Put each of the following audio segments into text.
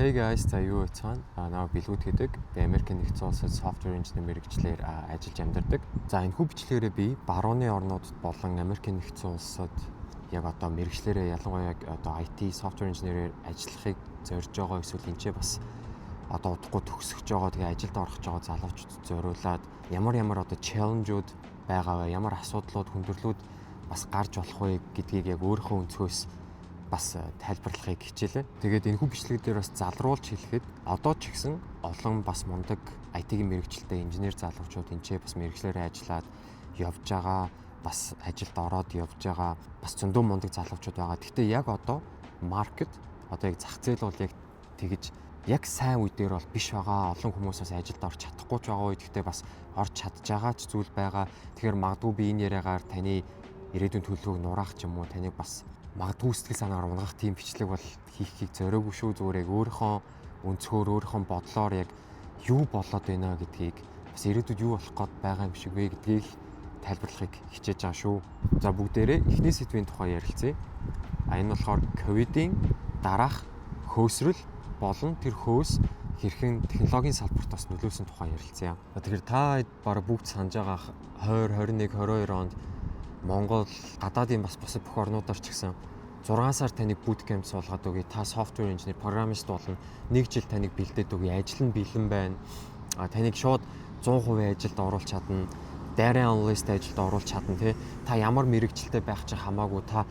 Hey guys, за, юу байцгаана? Намайг Билгүүд гэдэг. Би Америкийн Нэгдсэн Улсад software engineer мэргэжлээр ажиллаж амьдардаг. За, энэхүү бичлэгээрээ би барууны орнуудад болон Америкийн Нэгдсэн Улсад яг одоо мэргэжлээрээ, ялангуяа яг одоо IT software engineer-ээр ажиллахыг зорж байгаа, эсвэл энэ ч бас одоо удахгүй төгсөж байгаа, тэгээ ажилд орох гэж байгаа залуучуудад зориулаад ямар ямар одоо challenge-ууд байгаа вэ? Ямар асуудлууд, хүндрэлүүд бас гарч болох вэ гэдгийг яг өөрийнхөө өнцгөөс бас тайлбарлахыг хичээлээ. Тэгээд энэхүү бичлэг дээр бас залруулж хэлэхэд одоо ч гэсэн олон бас мундаг IT-ийн мэргэжилтэй инженер залуучууд энэ ч бас мэргэжлээрээ ажиллаад явж байгаа, бас ажилд ороод явж байгаа бас зөндөө мундаг залуучууд байгаа. Гэхдээ яг одоо market, одоо яг зах зээл бол яг тэгэж яг сайн үе дээр бол биш байгаа. Олон хүмүүс бас ажилд орч чадахгүй ч байгаа үед, гэхдээ бас орч чадж байгаа ч зүйл байгаа. Тэгэхээр магадгүй би энэ яриагаар таны ирээдүйн төлөвлөгөөг нураах ч юм уу, таныг бас магадгүй сэтгэл санаагаар унагаах тийм бичлэг бол хийхийг зориогүй шүү. Зүгээр яг өөрийнхөө өнцгөөр, өөрийнхөө бодлоор яг юу болоод байна гэдгийг, бас ирээдүйд юу болох гээд байгаа юм шиг вэ гэдгийг л тайлбарлахыг хичээж байгаа шүү. За, бүгдээрээ эхний сэдвийн тухай ярилцъя. А энэ болохоор ковидын дараах хөөсрөл болон тэр хөөс хэрхэн технологийн салбарт бас нөлөөлсөн тухай ярилцъя. Тэгэхээр та бараг бүгд санаж байгаа, 20, 21, 22 онд Монгол, гадаадын бас бусад бүх орнуудаар ч гэсэн 6 сар таныг bootcamp суулгаад өгье. Та software engineer, программист болно. Нэг жил таныг бэлдээд өгье. Ажил нь бэлэн байна. А таныг шууд 100% ажилд оруулах чадна. Data analyst ажилд оруулах чадна, тий. Та ямар мэргэжилтэй байх чинь хамаагүй, та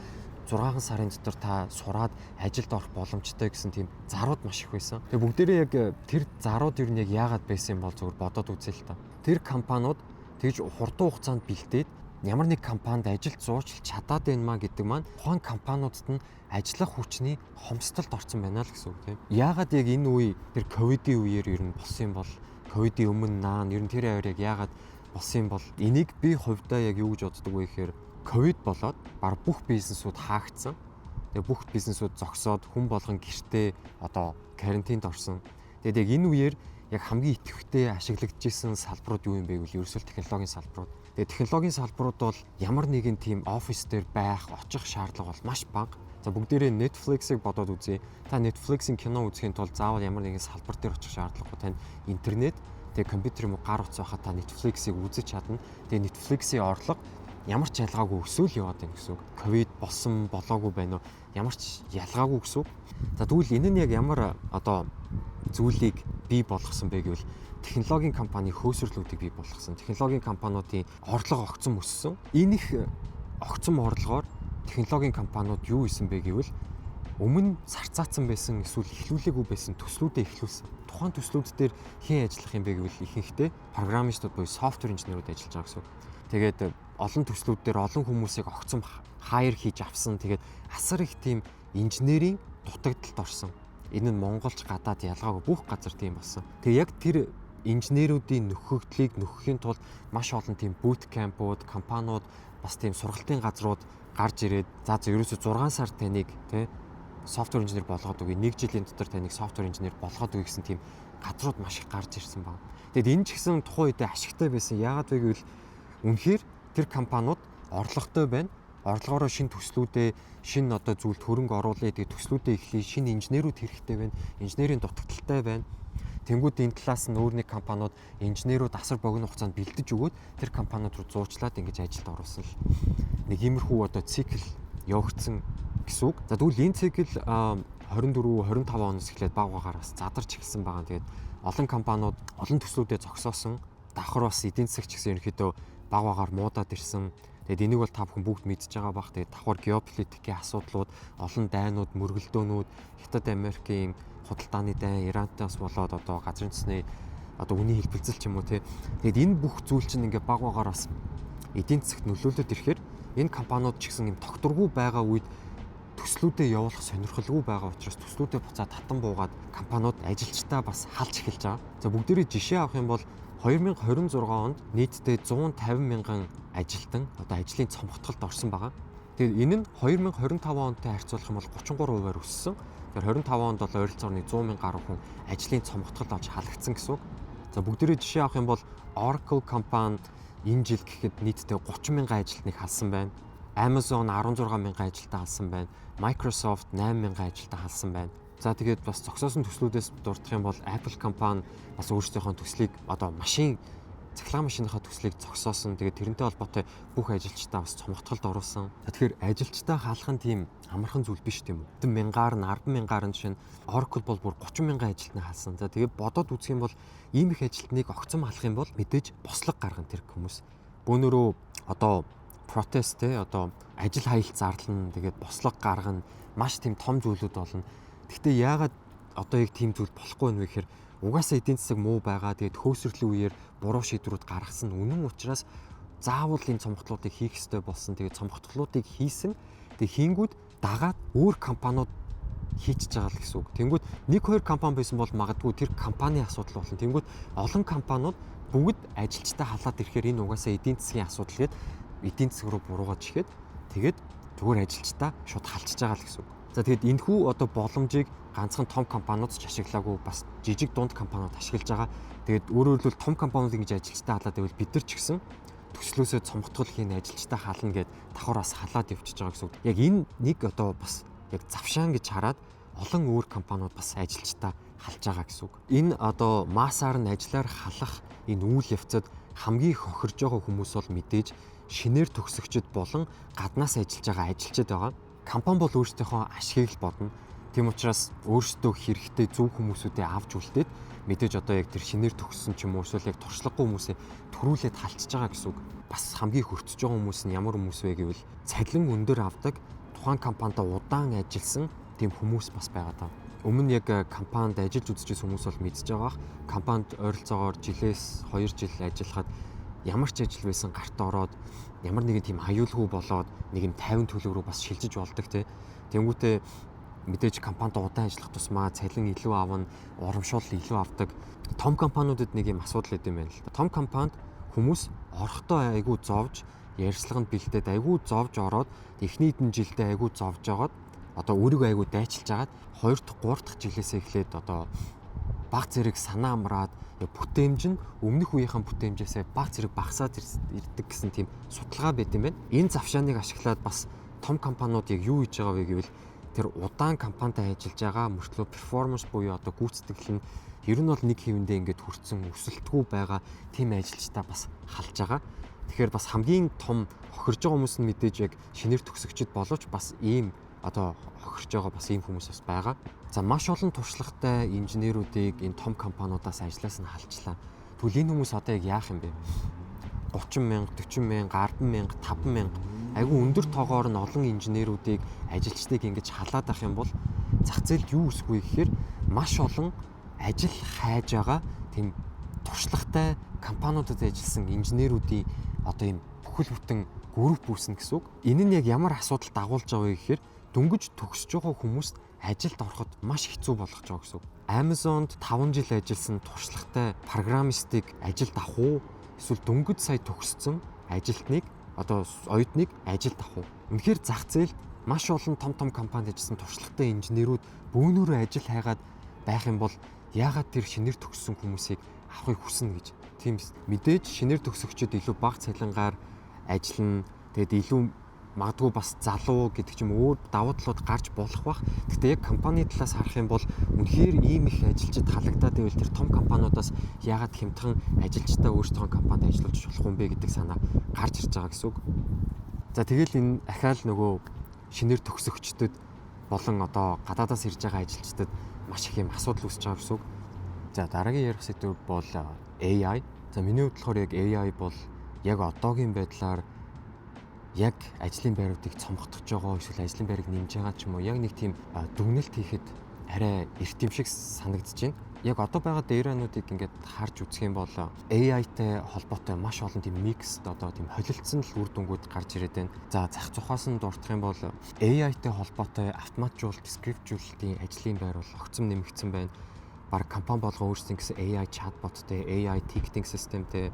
6 сарын дотор та сураад ажилд орох боломжтой гэсэн тийм зарууд маш их байсан. Тэгээ бүгдээрээ яг тэр зарууд ер нь яг яагаад байсан юм бол зүгээр бодоод үзье л та. Тэр компаниуд тэгж хурдан хугацаанд бэлдээд ямар нэг компанид ажилд зуучлах чадаад байна маа гэдэг маань тухайн компаниудад нь ажиллах хүчний хомсдолд орсон байна л гэсэн үг, тийм. Яагаад яг энэ үе, тэр ковидын үеэр ер нь болсон юм бол, ковидын өмнө наан ер нь тэр аваар яг яагаад болсон юм бол, энийг би хувьдаа яг юу гэж боддог вэ гэхээр ковид болоод баг бүх бизнесүүд хаагдсан. Тэгээ бүх бизнесүүд зогсоод хүн болгон гэртээ одоо карантинд орсон. Тэгээд яг энэ үеэр яг хамгийн идэвхтэй ашиглагдчихсан салбарууд юу юм бэ гэвэл ерөөсөө технологийн салбарууд. Тэгээ технологийн салбарууд бол ямар нэгэн тийм офис дээр байх, очих шаардлага бол маш бага. За, бүгдээрээ Netflix-ыг бодоод үзье. Та Netflix-ийн кино үзэхийн тулд заавал ямар нэгэн салбар дээр очих шаардлагагүй. Танд интернет, тэгээ компьютер юм уу гар утас байхад та Netflix-ыг үзэж чадна. Тэгээ Netflix-ийн орлого ямар ч ялгаагүй өсөөл яваад байна гэсэн үг. Ковид болсон болоогүй байна уу? Ямар ч ялгаагүй гэсэн үг. За, тэгвэл энэ нь яг ямар одоо зүйлийг бий болгосон бэ гэвэл технологийн компани хөөсөрлүүдийг бий болгосон. Технологийн компаниудын орлого огцом өссөн. Энэ их огцом орлогоор технологийн компаниуд юу хийсэн бэ гэвэл өмнө сарцаацсан байсан эсвэл эхлүүлээгүй байсан төслүүдээ эхлүүлсэн. Тухайн төслүүд дээр хэн ажиллах юм бэ гэвэл ихэнхдээ программистууд буюу software инженерүүд ажиллаж байгаа гэсэн үг. Тэгээд олон төслүүд дээр олон хүмүүсийг огцом hire хийж авсан. Тэгээд асар их тийм инженерийн дутагдалд орсон. Энэ нь Монголч, гадаад ялгаагүй бүх газар тийм болсон. Тэгээ яг тэр инженерүүдийн нөхөгдлийг нөхөхийн тулд маш олон тийм boot camp-ууд, компаниуд, бас тийм сургалтын газрууд гарч ирээд, за ерөөсө 6 сар таныг тий software engineer болгоод өгье. Нэг жилийн дотор таныг software engineer болгоод өгье гэсэн тийм газрууд маш их гарч ирсэн байна. Тэгэд энэ ч гэсэн тухайн үедээ ашигтай байсан. Яагаад вэ гэвэл үнэхээр тэр компаниуд орлоготой байна, орлогоороо шинэ төслүүдээ, шинэ одоо зүйлд хөрөнгө оруулъя, тэгээ төслүүдээ эхлэе, шинэ инженерүүд хэрэгтэй байна, инженерийн дутагдалтай байна. Тэнгүүд энэ талаас нь өөр нэг компаниуд инженерүүд асар богино хугацаанд бэлдэж өгөөд тэр компаниуд руу зуучлаад ингэж ажилд оруулсан л нэг иймэрхүү одоо цикл явагдсан гэсэн үг. За, тэгвэл энэ цикл 24 25 оноос эхлээд баг багаар бас задарч эхэлсэн байгаа. Тэгээд олон компаниуд олон төслүүдээ зогсоосон. Давхар бас эдийн засаг ч гэсэн ерөнхийдөө баг багаар муудаад ирсэн. Тэгээд энийг бол та бүхэн бүгд мэдж байгаа бах. Тэгээд давхар геополитикийн асуудлууд, олон дайнууд, мөргөлдөөнүүд, Хятад Америкийн худалдааны дайн, Ирантаас болоод одоо газрын цэсний одоо үнийн хэлбэлзэл ч юм уу, тий. Тэгээд энэ бүх зүйл чинь ингээ баг багаар бас эдийн засагт нөлөөлөд ирэхээр энэ компаниуд ч гэсэн юм тогтворгүй байгаа үед төслүүдээ явуулах сонирхолгүй байгаа учраас төслүүдээ буцаад татан буугаад компаниуд ажилчдаа бас халж эхэлж байгаа. За, бүгдээрээ жишээ авах юм бол 2026 онд нийтдээ 150 мянган ажилтан одоо ажлын цомготголд орсон байгаа. Тэгээд энэ нь 2025 онтой харьцуулах юм бол 33%-аар өссөн. Тэгэхээр 25 онд бол ойролцоогоор 100 мянган гаруй хүн ажлын цомготголд олж халагдсан гэсэн үг. За, бүгдээрээ жишээ авах юм бол Oracle компани энэ жил гэхэд нийтдээ 30 мянган ажилтныг халсан байна. Amazon 16 мянган ажилтан халсан байна. Microsoft 8 мянган ажилтан халсан байна. За, тэгээд бас зогсоосон төслүүдээс дурдах юм бол Apple компани бас өөрсдийнхөө төслийг, одоо машин, цахилгаан машиныхаа төслийг зогсоосон. Тэгээд тэрнтэй холбоотой бүх ажилчдаа бас цомготголд оруулсан. Тэгэхээр ажилчдаа халах нь тийм амархан зүйл биш, тийм үү? Хэдэн мянгаар нь, 10 мянгаар нь, жишээ нь Oracle бол бүр 30 мянган ажилтнаа халсан. За, тэгээд бодоод үзэх юм бол ийм их ажилтныг огцом халах юм бол мэдээж бослого гаргана тэр хүмүүс. Бөөнөрөө одоо протест те, одоо ажил хаялт зарлана, тэгээд бослого гаргана, маш тийм том зүйлүүд болно. Гэхдээ яагаад одоо яг тийм зүйл болохгүй байна вэ гэхээр угаасаа эдийн засаг муу байгаа. Тэгээд хөөсрөлийн үеэр буруу шийдвэрүүд гаргасан үнэн учраас заавал энэ цомготлуудыг хийх ёстой болсон. Тэгээд цомготлуудыг хийсэн. Тэгээд хийнгүүд дагаад өөр компаниуд хийчихэж байгаа л гэсэн үг. Тэнгүүд нэг хоёр компани байсан бол магадгүй тэр компани асуудал болно. Тэнгүүд олон компаниуд бүгд ажилчтай халаад ирэхээр энэ угаасаа эдийн засгийн асуудал гээд эдийн засаг руу буруугаад ихэд тэгээд зүгээр ажилчдаа шууд халчиж байгаа л гэсэн үг. За, тэгээд энэхүү одоо боломжийг ганцхан том компаниуд ч ашиглаагүй, бас жижиг, дунд компаниуд ашиглаж байгаа. Тэгээд өөрөөр хэлбэл том компаниуд ингэж ажилчтай халаад байвал бид нар ч гэсэн төслөөсөө цомготгол хийн, ажилчтай хална гэд давхар бас халаад явчихж байгаа гэсэн үг. Яг энэ нэг одоо бас яг завшаан гэж хараад олон өөр компаниуд бас ажилчтай халж байгаа гэсэн үг. Энэ одоо массаар нь ажиллаар халах энэ үйл явцад хамгийн их хохирж байгаа хүмүүс бол мэдээж шинээр төгсөгчд болон гаднаас ажиллаж байгаа ажилчид байгаа. Компани бол өөрсдийнхөө ашигыг л бодно. Тийм учраас өөрсдөө хэрэгтэй зөв хүмүүсүүдээ авч үлдээд мэдээж одоо яг тэр шинээр төгссөн ч юм уу, эсвэл яг туршлагагүй хүмүүсээ түрүүлээд халчиж байгаа гэсэн үг. Бас хамгийн хөртөж байгаа хүмүүс нь ямар хүмүүс вэ гэвэл цалин өндөр авдаг, тухайн компанид удаан ажилласан тийм хүмүүс бас байгаа даа. Өмнө яг компанид ажиллаж үзчихсэн хүмүүс бол мэдж байгаа бах. Компанид ойролцоогоор жилээс 2 жил ажиллахад ямар ч ажил байсан гарт ороод ямар нэгэн тийм аюулгүй болоод нэг юм 50 төлөв рүү бас шилжиж болдог, тий. Тэнгүүтээ мэдээж компанид удаан ажиллах тусмаа цалин илүү авна, урамшуул илүү авдаг. Том компаниудад нэг юм асуудал идэм байна л да. Том компанид хүмүүс орохдоо айгүй зовж, ярьцлаганд бэлдээд айгүй зовж ороод, эхний хэдэн жилдээ айгүй зовж жагаад, одоо өөрийгөө айгүй дайчилж агаад, 2 дахь 3 дахь жилээсээ эхлээд одоо баг зэрэг санаа амраад бүтээмж нь өмнөх үеийнхэн бүтээмжээсээ баг зэрэг багасаад ирдэг гэсэн тийм судалгаа байт юм байна. Энэ завшааныг ашиглаад бас том компаниуд яг юу хийж байгаа вэ гэвэл тэр удаан компанид ажиллаж байгаа мөртлөө performance буюу одоо гүйцэтгэл нь ер нь бол нэг хэвэндээ ингээд хүрсэн, өсөлтгүй байгаа тийм ажилчдаа бас халж байгаа. Тэгэхээр бас хамгийн том хохирж байгаа хүмүүс нь мэдээж яг шинээр төгсөгчд боловч бас ийм одоо хохирж байгаа бас ийм хүмүүс бас байгаа. За, маш олон туршлагатай инженерүүдийг энэ том компаниудаас ажлаас нь халчлаа. Тэгвэл энэ хүмүүс одоо яг яах юм бэ? 30 мянга, 40 мянга, 10 мянга, 5 мянга айгүй өндөр тоогоор нь олон инженерүүдийг, ажилчдыг ингэж халаад ах юм бол зах зээлд юу үүсэхгүй гэхээр маш олон ажил хайж байгаа тийм туршлагатай, компаниудад ажилласан инженерүүдийн одоо ийм бүхэл бүтэн групп үүснэ гэсэн үг. Энэ нь яг ямар асуудал дагуулж байгаа вэ гэхээр дөнгөж төгсөж байгаа хүмүүст ажилд ороход маш хэцүү болгож байгаа гэсэн үг. Amazon-д 5 жил ажилласан туршлагатай программистыг ажилд авах уу? Эсвэл дөнгөж сая төгссөн ажилтныг, одоо оюутныг ажилд авах уу? Үнэхээр зах зээлд маш олон том том компанид ажилласан туршлагатай инженерүүд бөөнөрөө ажил хайгаад байх юм бол яагаад тэр шинээр төгссөн хүмүүсийг авахыг хүснэ гэж. Тийм, мэдээж шинээр төгсөгчд илүү бага цалингаар ажиллана. Тэгээд илүү магадгүй бас залуу гэдэг ч юм, өөр давуу талууд гарч болох бах. Гэхдээ яг компани талаас харах юм бол үнэхээр ийм их ажилчид халагдаад байвал тэр том компаниудаас яагаад хямдхан ажилчдаа өөрсдийнхөө компанид ажиллуулж болох юм бэ гэдэг санаа гарч ирж байгаа гэсэн үг. За, тэгэл энэ ахаал нөгөө шинээр төгсөгчдөд болон одоо гадаадаас ирж байгаа ажилчдад маш их юм асуудал үүсэж байгаа гэсэн үг. За, дараагийн ярих сэдэв бол AI. За, миний хувьд болохоор яг AI бол яг одоогийн байдлаар яг ажлын байруудыг цомготгож байгаа, эсвэл ажлын байрыг нэмж байгаа ч юм уу, яг нэг тийм дүгнэлт хийхэд арай эрт юм шиг санагдаж байна. Яг одоо байгаа data-нуудыг ингээд харж үзэх юм бол AI-тай холбоотой маш олон тийм mixed, одоо тийм холилдсон л үр дүнгууд гарч ирээд байна. За, зах зухаас нь дурдах юм бол AI-тай холбоотой автоматжуулалт, скриптжүүлэлтийн ажлын байр бол огцом нэмэгдсэн байна. Баг компани болгон өөрсдийн гэсэн AI chatbot-тэй, AI ticketing system-тэй,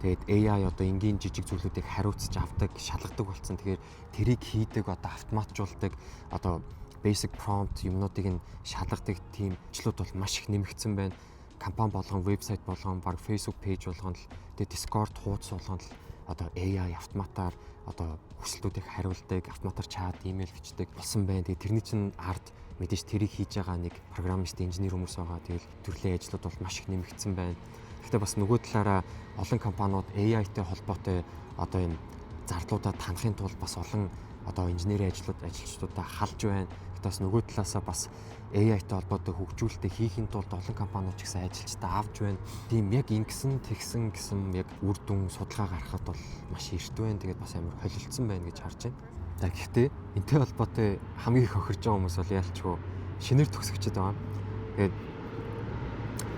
тэгээд AI одоо энгийн жижиг зүйлүүдийг хариуцж авдаг, шалгадаг болсон. Тэгэхээр тэрийг хийдэг, одоо автоматжуулдаг, одоо basic prompt юмнуудыг нь шалгадаг тийм ажлууд бол маш их нэмэгдсэн байна. Компани болгон, вебсайт болгон, баг Facebook page болгон л, тэгээд Discord хуудас болгон л Одоо AI автоматар одоо хүсэлтүүдийг хариулдаг, автоматар чат, имэйл бичдэг болсон байна. Тэгээ тэрний чинь ард мэдээж тэрийг хийж байгаа нэг программист, инженер хүмүүс байгаа. Тэгэл төрлийн ажлууд бол маш их нэмэгдсэн байна. Гэхдээ бас нөгөө талаараа олон компаниуд AI-тай холбоотой одоо энэ зардлуудаа танахын тулд бас олон одоо инженерийн ажлууд, ажилчдуудаа халж байна. Гэхдээ бас нөгөө талаасаа бас AI-тай холбоотой хөгжүүлэлтээ хийхин тулд олон компаниуд ч гэсэн ажилчдаа авч байна. Тийм, яг ингэсэн тэгсэн гэсэн яг үр дүн, судалгаа гаргахад бол маш эрт байна. Тэгээд бас амар холилдсон байна гэж харж байна. За, гэхдээ энтэй холбоотой хамгийн их хохирж байгаа хүмүүс бол яалчгүй шинээр төгсөгчд байгаа. Тэгээд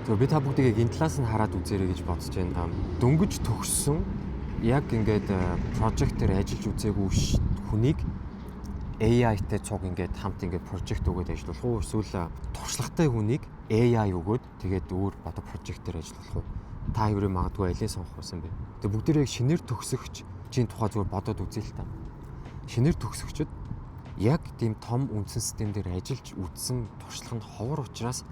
зөв би та бүгдийг яг энэ талаас нь хараад үзээрэй гэж бодож байна. Дөнгөж төгссөн, яг ингээд project дээр ажиллаж үзээгүй хүнийг AI-тай цуг ингээд хамт ингээд project өгөөд ажиллах уу, эсвэл туршлагатай хүнийг AI өгөөд тэгээд өөр одоо project дээр ажиллах уу? Та хоёрын магадгүй алийг сонгох байсан бэ? Тэгээд бүгдээрээ яг шинээр төгсөгч чинь тухай зүгээр бодоод үзье л та. Шинээр төгсөгчд яг тийм том үндсэн систем дээр ажиллаж үзсэн туршлага нь ховор учраас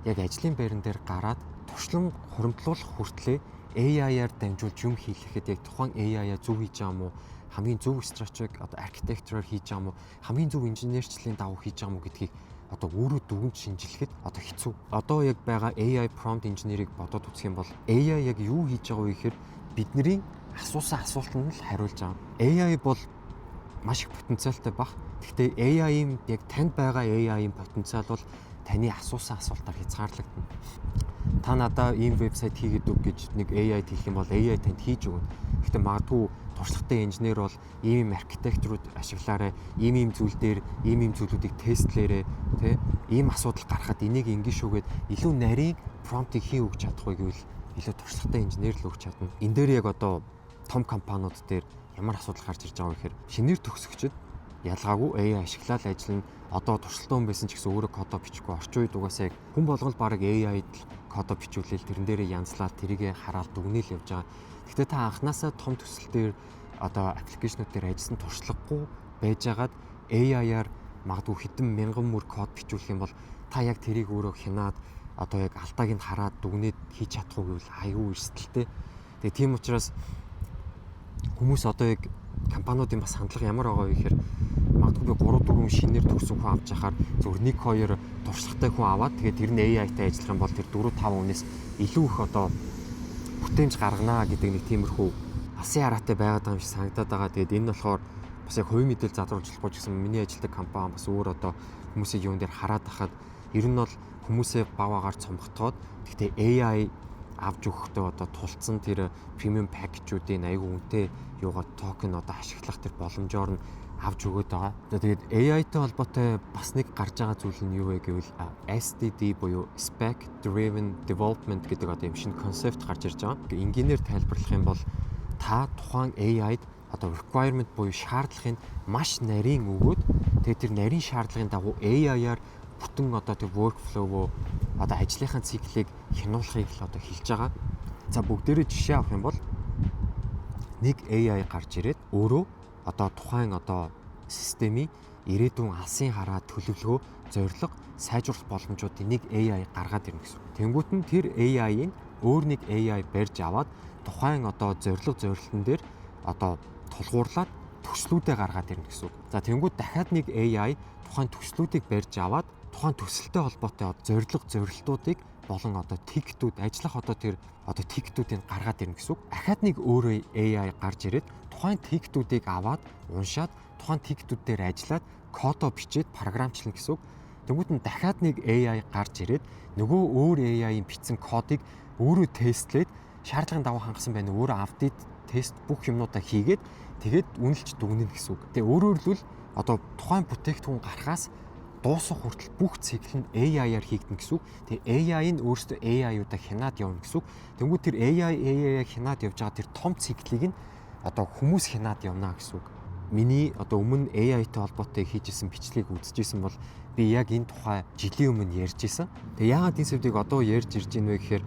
яг ажлын байран дээр гараад туршлага хуримтлуулах хүртлээ AI-аар дамжуулж юм хийлгэхэд яг тухайн AI-а зөв хийж байгаа юм уу, хамгийн зөв стратеги одоо архитектураар хийж байгаа юм уу, хамгийн зөв инженерчлийн дагуу хийж байгаа юм уу гэдгийг одоо өөрөө дүгнж шинжилэхэд одоо хэцүү. Одоо яг байгаа AI prompt engineer-ыг бодоод үзэх юм бол AI яг юу хийж байгаа вэ гэхээр бидний асуусан асуултанд л хариулж байгаа. AI бол маш их потенциалтай баг. Гэхдээ AI-ийн яг танд байгаа AI-ийн потенциал бол таны асуусан асуултаар хязгаарлагдана. Та надаа ийм вебсайт хийгээд өг гэж нэг AI хэлэх юм бол AI танд хийж өгнө. Гэхдээ магадгүй туршлагатай инженер бол ийм архитектурууд ашиглаарай, ийм ийм зүйл дээр ийм ийм зүйлүүдийг тестлээрэй, тэ, ийм асуудал гарахад энийг ингэ шүүгээд илүү нарийн prompt ыг хэн өгч чадах вэ гэвэл илүү туршлагатай инженер л өгч чадна. Энэ дээр яг одоо том компаниуд дээр ямар асуудал гарч ирж байгаа вэ гэхээр шинээр төгсөгчд ялгаагүй AI ашиглаад ажиллана. Одоо туршлагатай хүн байсан ч гэсэн өөрөө кодоо бичихгүй орчин үед угаасаа яг хүн болгол баг AI-д л кодоо бичүүлээл, тэрэн дээрээ янзлаад, тэрийгэ хараад дүгнээл явж байгаа. Гэхдээ та анханасаа том төсөл дээр, одоо application ууд дээр ажилласан туршлагагүй байжгаад AI-аар магадгүй хэдэн мянган мөр код бичүүлэх юм бол та яг тэрийг өөрөө хянаад, одоо яг алдааг нь хараад дүгнээд хийж чадах уу гэвэл айгүй эрсдэлтэй. Тэгээ тийм учраас хүмүүс одоо яг компаниудын бас хандлага ямар байгаа вэ гэхээр магадгүй би 3 4 шинээр төгссөн хүн авч яхаар зөвхөн 1 2 туршлагатай хүн аваад, тэгээд тэр нь AI-тай ажиллах юм бол тэр 4 5 хүнээс илүү их одоо бүтээмж гаргана гэдэг нэг тиймэрхүү алсын хараатай байгаад байгаа юм шиг санагдаад байгаа. Тэгээд энэ нь болохоор бас яг хувийн мэдээлэл задруулж болохгүй ч гэсэн миний ажилладаг компани, бас өөр одоо хүмүүсийн юун дээр хараад ахад ер нь бол хүмүүсээ бав агаар цомготоод, гэхдээ AI авч өгөхдөө одоо тулцсан тэр premium package үүдийн айгүй үнэтэй юугаа токен одоо ашиглах тэр боломжоор нь авч өгөөд байгаа. За, тэгээд AI-тай холбоотой бас нэг гарч байгаа зүйл нь юу вэ гэвэл SDD буюу Spec Driven Development гэдэг одоо юм шинэ концепт гарч ирж байгаа. Энгийнээр тайлбарлах юм бол та тухайн AI-д одоо requirement буюу шаардлагыг маш нарийн өгөөд, тэгээд тэр нарийн шаардлагын дагуу AI-аар бүтэн одоо тэр workflow, одоо ажлынхаа циклийг хянуулахыг л одоо хэлж байгаа. За, бүгдээрээ жишээ авах юм бол нэг AI гарч ирээд өөрөө одоо тухайн одоо системийн ирээдүйн алсын хараа, төлөвлөгөө, зорилго, сайжруулах боломжуудыг нэг AI гаргаад ирнэ гэсэн. Тэнгүүт нь тэр AI-ыг өөр нэг AI барьж аваад тухайн одоо зорилго, зорилтон дээр одоо тулгуурлаад төслүүдээ гаргаад ирнэ гэсэн үг. За, тэнгүүт дахиад нэг AI тухайн төслүүдийг барьж аваад тухайн төсөлтэй холбоотой зорилго, зорилтуудыг болон одоо ticket үүд, ажиллах одоо тэр одоо ticket үүдийг гаргаад ирнэ гэсэн үг. Ахаад нэг өөрөө AI гарч ирээд тухайн ticket үүдийг аваад уншаад, тухайн ticket үүд дээр ажиллаад, кодоо бичээд програмчлана гэсэн үг. Тэнгүүт нь дахиад нэг AI гарч ирээд нөгөө өөр AI-ийн бичсэн кодыг өөрөө тестлээд, шаардлагын дагуу хангасан байна уу, өөрөө update, тест бүх юмнуудаа хийгээд, тэгээд үнэлж дүгнэнэ гэсэн үг. Тэгээ өөрөөр хэлбэл одоо тухайн бүтээгдэхүүн гарахаас дуусах хүртэл бүх цикл нь AI-аар хийгдэнэ гэсэн үг. Тэгээ AI нь өөрөөсөө AI-уудаа хянаад явна гэсэн үг. Тэнгүүт тэр AI AI-аа хянаад явж байгаа тэр том циклийг нь одоо хүмүүс хянаад явна гэсэн үг. Миний одоо өмнө AI-тай холбоотой хийжсэн бичлэгийг үзчихсэн бол би яг энэ тухай жилийн өмнө ярьж исэн. Тэгээ яагаад энэ сэдвийг одоо ярьж ирж байна вэ гэхээр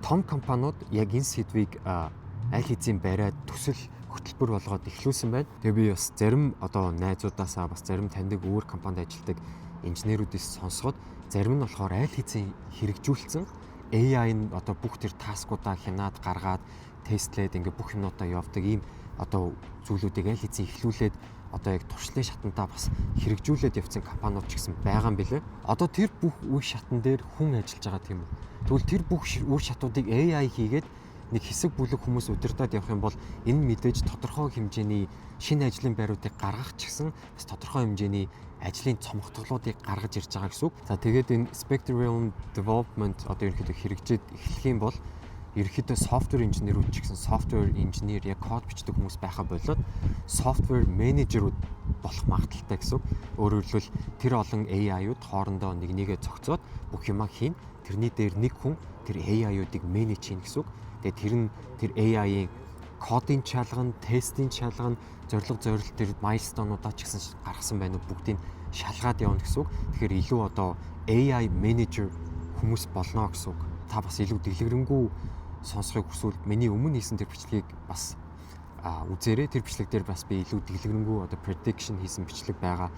том компаниуд яг энэ сэдвийг аль хэзээ бариад төсөл хөтөлбөр болгоод эхлүүлсэн байна. Тэгээ би бас зарим одоо найзуудаасаа, бас зарим таньдаг өөр компанид ажилладаг инженерүүдээс сонсоход зарим нь болохоор аль хэзээ хэрэгжүүлсэн AI нь одоо бүх тэр task уудаа хянаад, гаргаад, тестлээд, ингээ бүх юмнуудаа явдаг ийм одоо зүйлүүдийг аль хэзээ эхлүүлээд, одоо яг туршлын шатандаа бас хэрэгжүүлээд явцсан компаниуд ч гэсэн байгаа юм билэ. Одоо тэр бүх үе шатан дээр хүн ажиллаж байгаа, тийм үү? Тэгвэл тэр бүх үр шатуудыг AI хийгээд, нэг хэсэг бүлэг хүмүүс удирдах явах юм бол энэ мэдээж тодорхой хэмжээний шинэ ажлын байруудыг гаргах ч гэсэн бас тодорхой хэмжээний ажлын цомогтголуудыг гаргаж ирж байгаа гэсэн үг. За, тэгээд энэ Spectrum Development одоо ерөнхийдөө хэрэгжээд эхлэх юм бол ерөнхийдөө software инженерүүд ч гэсэн software engineer, яг код бичдэг хүмүүс байха болоод software manager үүд болох магадлалтай гэсэн үг. Өөрөөр хэлбэл, тэр олон AI-ууд хоорондоо нэг нэгэ зохицоод бүх юмаа хийн. Тэрний дээр нэг хүн тэр AI-уудыг manage хийн гэсэн үг. Тэгээ тэр нь тэр AI-ийн кодын шалгана, тестийн шалгана, зорилго зорилт, тэр milestone уудаа ч гэсэн гаргасан байна уу, бүгдийг шалгаад явна гэсэн үг. Тэгэхээр илүү одоо AI manager хүмүүс болно гэсэн үг. Та бас илүү дэлгэрэнгүй сонсохыг хүсвэл миний өмнө хийсэн тэр бичлэгийг бас үзээрэй. Тэр бичлэг дээр бас би илүү дэлгэрэнгүй одоо prediction хийсэн бичлэг байгаа.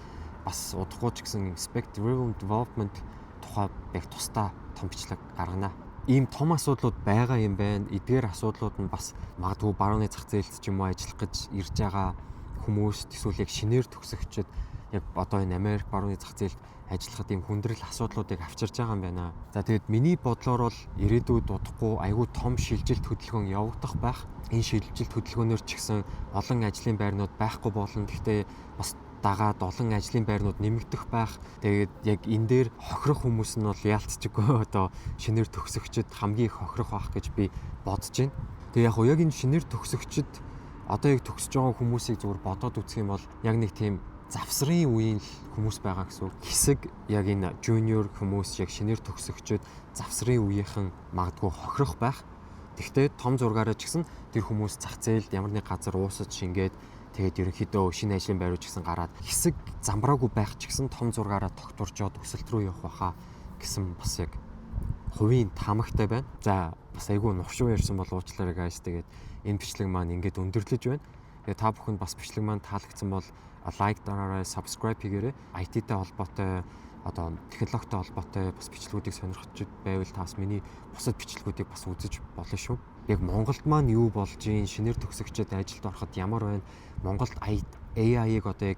Бас удахгүй ч гэсэн Spec Driven Development тухай яг тусдаа том бичлэг гаргана. Ийм том асуудлууд байгаа юм байна. Эдгээр асуудлууд нь бас магадгүй барууны зах зээлд ч юм уу ажиллах гэж ирж байгаа хүмүүст, эсвэл яг шинээр төгсөгчд, яг одоо энэ Америк, барууны зах зээлд ажиллахад ийм хүндрэл асуудлуудыг авчирж байгаа юм байна. За, тэгээд миний бодлоор бол ирээдүйд удахгүй айгүй том шилжилт хөдөлгөөн явагдах байх. Энэ шилжилт хөдөлгөөнөөр ч гэсэн олон ажлын байрнууд байхгүй болно. Гэхдээ бас дагаад олон ажлын байрнууд нэмэгдэх байх. Тэгээд яг энэ дээр хохирох хүмүүс нь бол яалтчгүй одоо шинээр төгсөгчд хамгийн их хохирох байх гэж би бодож байна. Тэгээ яг яг энэ шинээр төгсөгчд, одоо яг төгсөж байгаа хүмүүсийг зүгээр бодоод үзэх юм бол яг нэг тийм завсрын үеийн л хүмүүс байгаа гэсэн үг. Хэсэг яг энэ junior хүмүүс, яг шинээр төгсөгчд, завсрын үеийнхэн магадгүй хохирох байх. Тэгвэл том зургаараа ч гэсэн тэр хүмүүс зах зээлд ямар нэг газар уусаж шингээд, тэгээд ерөнхийдөө шинэ ажлын байруу ч гэсэн гараад, хэсэг замбраагүй байх ч гэсэн том зургаараа тогтворжоод өсөлт рүү явах байхаа гэсэн бас яг хувийн таамагтай байна. За, бас айгүй нухшуу ярьсан бол уучлаарай, guys. Тэгээд энэ бичлэг маань ингээд өндөрлөж байна. Тэгээд та бүхэнд бас бичлэг маань таалагдсан бол like дараарай, subscribe хийгээрэй. IT-тэй холбоотой, одоо технологитой холбоотой бас бичлэгүүдийг сонирхож байвал та бас миний бусад бичлэгүүдийг бас үзэж болно шүү. Яг Монголд маань юу болж ийн, шинээр төгсөгчд ажилд ороход ямар байна? Монголд AI-ыг одоо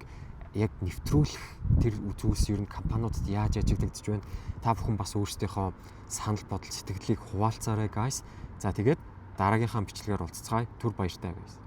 яг нэвтрүүлэх тэр зүйлс ер нь компаниудад яаж ажиглагдаж байна? Та бүхэн бас өөрсдийнхөө санал бодол, сэтгэлийг хуваалцаарай, guys. За, тэгээд дараагийнхаа бичлэгээр уулзацгаая. Түр баяртай, guys.